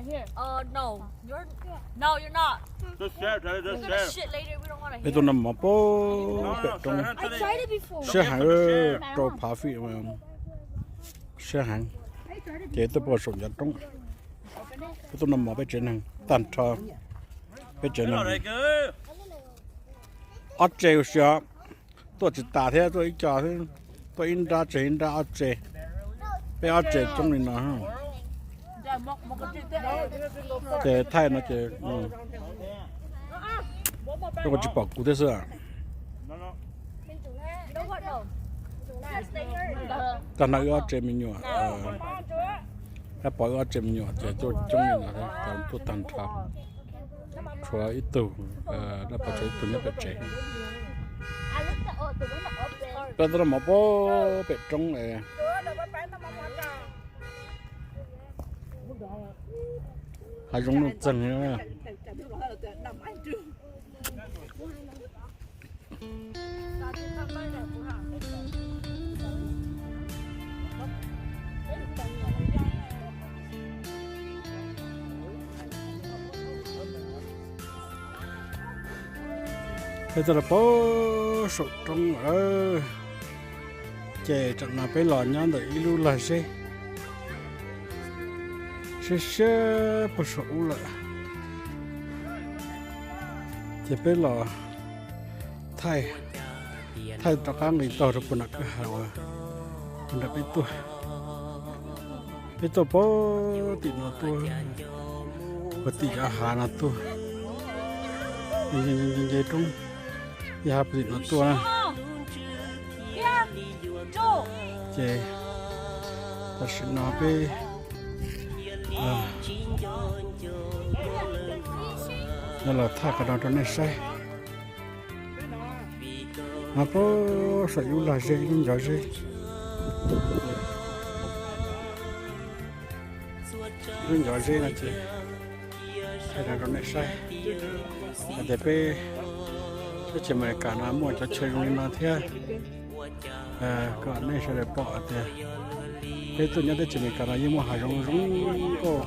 Here. Uh, no. You're, no, you're not. Just share, Tyler, just share. Peb tuaj noj mov pem roob. Siab heev, rau phav fij, siab heev. Ces tuaj pem saum ncov roob. Peb tuaj noj mov peb tsev neeg tag nrho. Peb tsev neeg ob tsev ua si os. Tuaj tsis tas thiab, tuaj ib co, tuaj ib nrab tsev ib nrab ob tsev. Peb ob tsev coob li no. Ces thaij no ces, peb kuj tsis pom kuv thiab xwb. Tag nrho wb ob tsev me nyuam, peb pom wb ob tsev me nyuam ces tuaj coob li no, tuaj tag nrho. Tshuav ib tug, lawv pom tshuav ib tug nyob pem tsev. Peb tuaj noj mov pem roob es hav zoov nuj txeeg. Peb tuaj los pem saum roob lawm, ces tam no peb los nyob ntawm ib lub lag zeb siab siab puag saum ub lawm. Ces peb los thaij, thaij rov qab nqis taug rau puag nram kwj ha uas puag nram peb tuaj. Peb tuaj pem tim no tuaj, puag tim cov hav no tuaj, nce roob, nce hav puag tim no tuaj na. Ces tam sim no peb no los thaij qhov no rau nej saib. No pem saum ib lub lag zeb, ib lub ncov zeb, ib lub ncov zeb no ces thaij no rau nej saib hais tias peb, teb chaws Amelikas no muaj cov chaw zoo li no thiab. Kom nej sawv daws pom hais tias peb tuaj nyob teb chaws Amelikas no yeej muaj hav zoov zoo nkauj,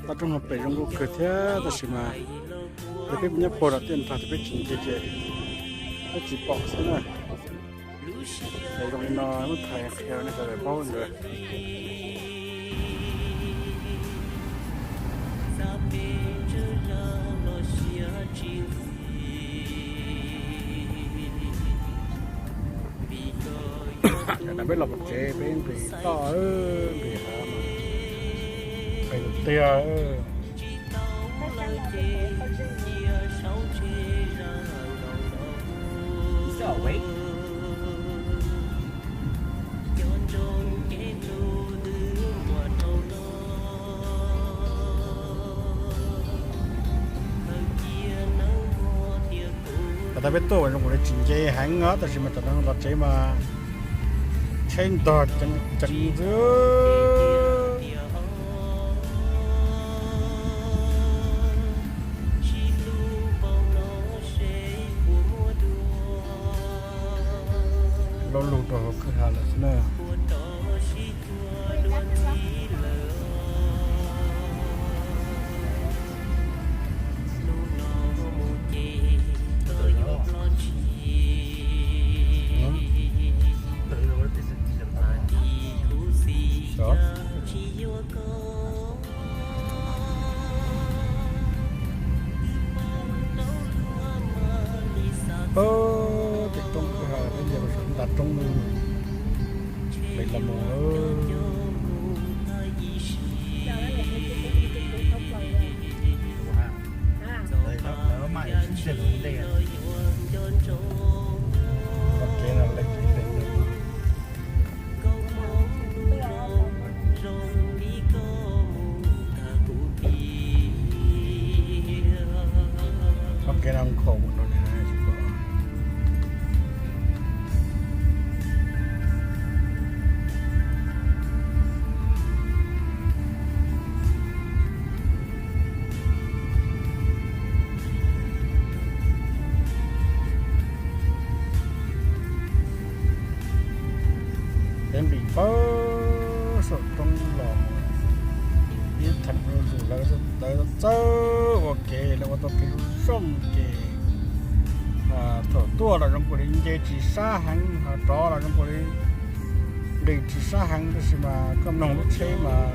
toj roob hauv pes zoo nkauj kawg thiab, tab sis mas yog peb nyob puag nram tiaj nrag ces peb tsis ntsia ces peb tsis pom xwb na. Es zoo li no muab thaij qhia nej sawv daws paub ntawd. Tam no peb los pem tsev, peb nqis toj, nqis hav, nqis tiag. Tam no peb tuaj zoo li tsis nce heev os, tab sis mas tam no los tsev mas tsheb ntog ceev xwb. Lub lug rau hauv kwj ha lawm xwb na. Pem tim roob kwj ha peb nce mus saum nta roob, pem los mus. Ob kev no nkhaus mus no ne. Peb nqis pem saum roob los ib theem zuj zus. Lawv txawb ua kev, lawv ua tau kev zoo ces thaum tuaj los zoo nkaus li nce tsis sab heev, ho rov los zoo nkaus li nqis tsis sab heev, tab sis mas koj mloog lub tsheb mas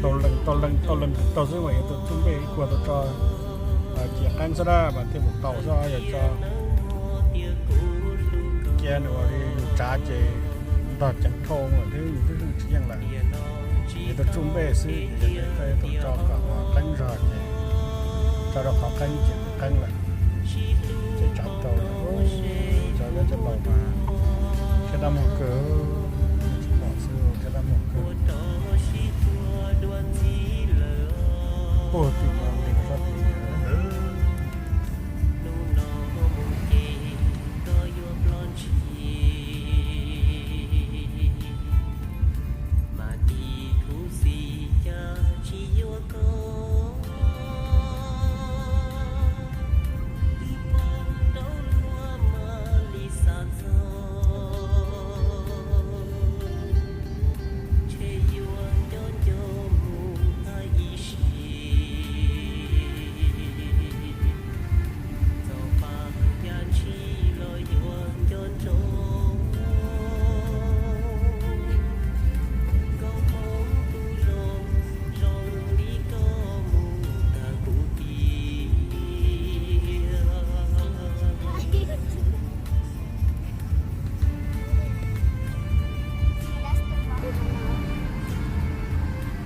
tau lees tau lees tau lees tau xwb mas yuav tau tsuj npej ib kuag tau tso cia qeeb xwb na mas thiaj mus tau xwb, yog tso cia nws ua li yus tsav ces ntog ceev dhau mas twb yus twb hwj tsis yeej lawm. Yuav tau tsuj npej xwb ces yog li koj yuav tau tso kom qeeb zog ces tso rau qhov qeeb ces qeeb lawm ces tsav rau lawm. Cov dab cov laus mas thiab dab muag kawg, tsis pom xwb thiab dab muag kawg. Puag tim no nqis sab tid.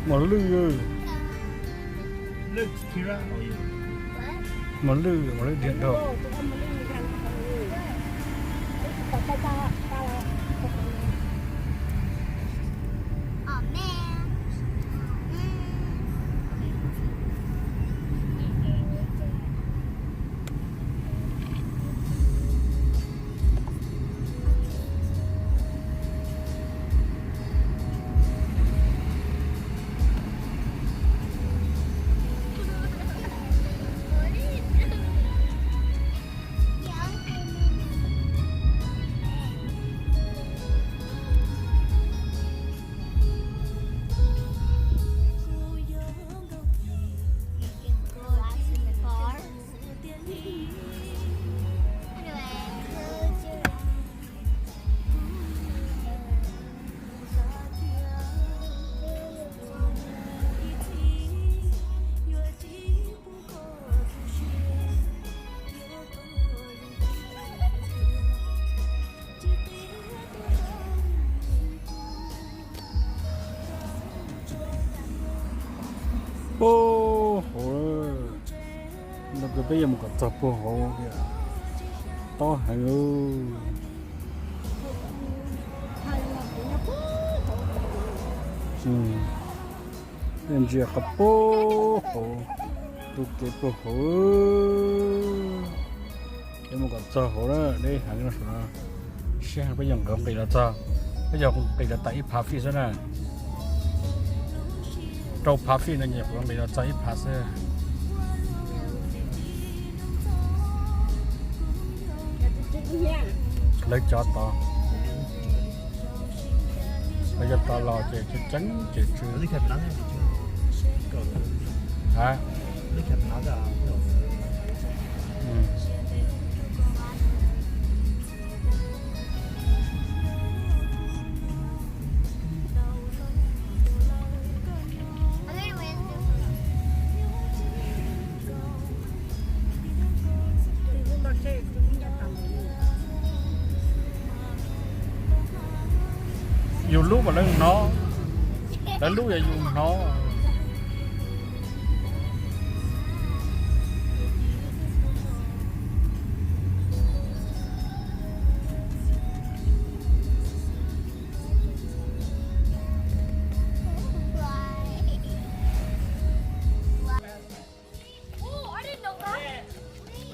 Mos lwj, mos lwj, mos lwj diam dhau. Puag hauv, no peb yuav mus kom txog puag hauv, tob heev. Ntsia qhov puag hauv, tus kev puag hauv. Peb mus kom txog hauv na, deb heev no saum no. Siab heev, peb yuav nqis los txog, peb yuav nqis los tau ib phav feet xwb na. Rau phav feet no nyuam qhuav nqis los txog ib phav xwb. Lawv cov tod, lawv cov tod los ces tseem ceeb ces tsw. Yus lub mas lawv hnov, lawv lub yog yus hnov.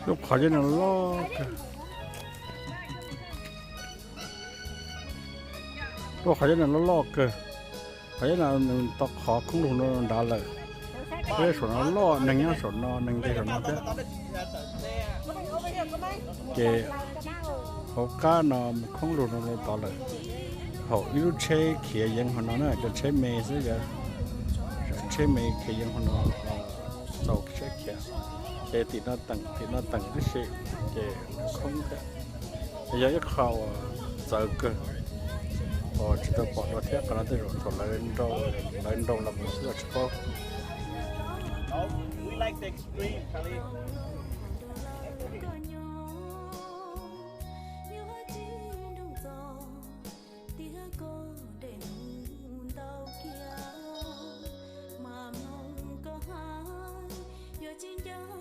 Lub qhov ceb no loj kawg. Lub qhov ceb no loj loj kawg. Qhov ceb no nws tau qhov khoob lug no nrad lawm. Peb saum no loj, neeg nyob saum no, neeg nce saum no thiab. Ces hauv qab no mus khoob lug no tod lawm. Thaum ib lub tsheb khiav yeev hauv no na, cov tsheb me xwb, cov tsheb Peb me khiav yeej hauv no, txaus siab khiav. Ces tim no teem, tim no teem tib si, ces khoob thiab. Yog ib qho uas txawv kawg, uas tsis tau pom dua thiab. Qhov no tej zaum thaum lawv nrau, lawv nrau los mus xwb los tsis paub. Tiag koj dej num ntau kiag, mas mloog koj hais, yuav tsis nco